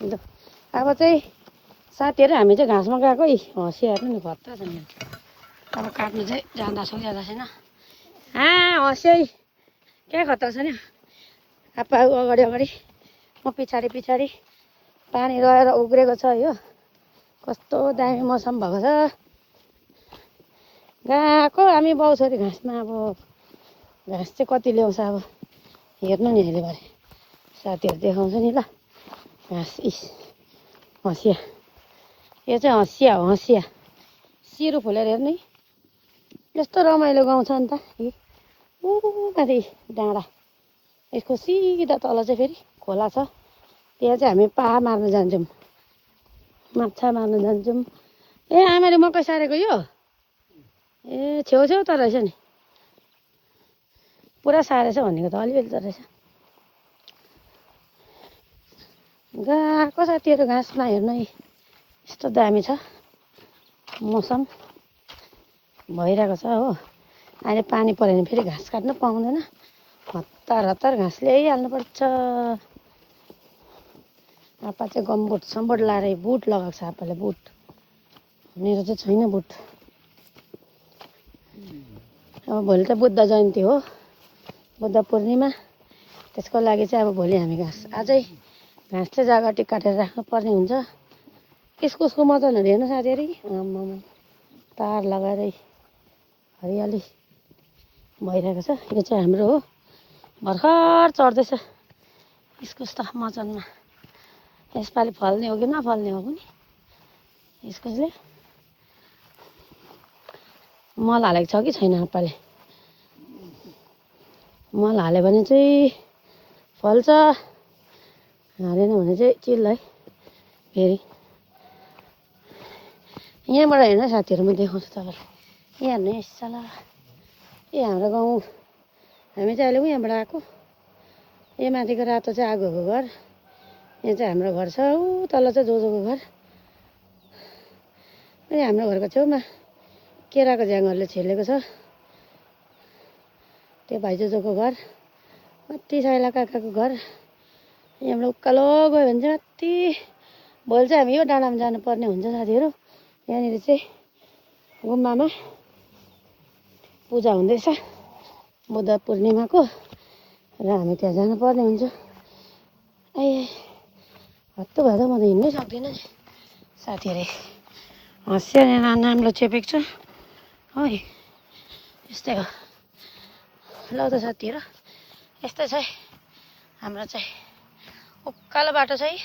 अब चाहिँ साथीहरू हामी चाहिँ घाँसमा गएको हँसियाहरू नि भत्ता छ नि। अब काट्नु चाहिँ जाँदैछौँ ज्यादा छैन। हँसिया क्या खतरा छ नि। आप्पा अगाडि अगाडि म पछाडि पछाडि पानी रहेर उग्रेको छ यो। कस्तो दामी मौसम भएको छ। गएको हामी बाउछोरी घाँसमा। अब घाँस चाहिँ कति ल्याउँछ अब हेर्नु नि अहिले भरे साथीहरू देखाउँछ नि ल। घाँस हँसिया यो चाहिँ हँसिया हो। हँसिया सिरु फुलेर हेर्नु यस्तो रमाइलो गाउँ छ नि त। माथि डाँडा यसको सिधा तल चाहिँ फेरि खोला छ। त्यहाँ चाहिँ हामी पाहा मार्न जान्छौँ, माछा मार्न जान्छौँ। आमाले मकै सारेको यो छेउछेउ त रहेछ नि। पुरा सारेछ भनेको त अलिअलि त रहेछ। गएको साथीहरू घाँसमा हेर्नु यस्तो दामी छ मौसम भइरहेको छ हो। अहिले पानी पऱ्यो भने फेरि घाँस काट्नु पाउँदैन। हतार हतार घाँस ल्याइहाल्नुपर्छ। आप्पा चाहिँ गमबुट सम्बुट लाएर बुट लगाएको छ। आप्पाले बुट, मेरो चाहिँ छैन बुट। अब भोलि त बुद्ध जयन्ती हो, बुद्ध पूर्णिमा। त्यसको लागि चाहिँ अब भोलि हामी आजै घाँस चाहिँ जागटी काटेर राख्नुपर्ने हुन्छ। इस्कुसको मजनहरू हेर्नु साथीहरू आम्मामा तार लगाएर हरियाली भइरहेको छ। यो चाहिँ हाम्रो हो, भर्खर चढ्दैछ इस्कुस त मजनमा। यसपालि फल्ने हो कि नफल्ने हो कुनि इस्कुसले। मल हालेको छ कि छैन आप्पाले। मल हाल्यो भने चाहिँ फल्छ, हालेन भने चाहिँ चिल्ल है। फेरि यहाँबाट हेर्नु साथीहरू म देखाउँछु तपाईँलाई। यहाँ हेर्नु यसला हाम्रो गाउँ। हामी चाहिँ अहिले यहाँबाट आएको। यो माथिको रातो चाहिँ आगोको घर। यहाँ चाहिँ हाम्रो घर छ। ऊ तल चाहिँ जोजोको घर। अनि हाम्रो घरको छेउमा केराको झ्याङहरूले छेलेको छ। त्यो भाइ जोजोको घर। माथि साइला काकाको घर। यहाँबाट उकालो गयो भने चाहिँ माथि भोलि चाहिँ हामी यो डाँडामा जानुपर्ने हुन्छ साथीहरू। यहाँनिर चाहिँ गुम्बामा पूजा हुँदैछ बुद्ध पूर्णिमाको, र हामी त्यहाँ जानुपर्ने हुन्छ। हत्तु भएर म त हिँड्नै सक्दिनँ नि साथीहरू। हँसिया नामलो चेपेको छ है। यस्तै हो। ल त साथीहरू यस्तै छ है हाम्रो चाहिँ। उकालो बाटो छ है।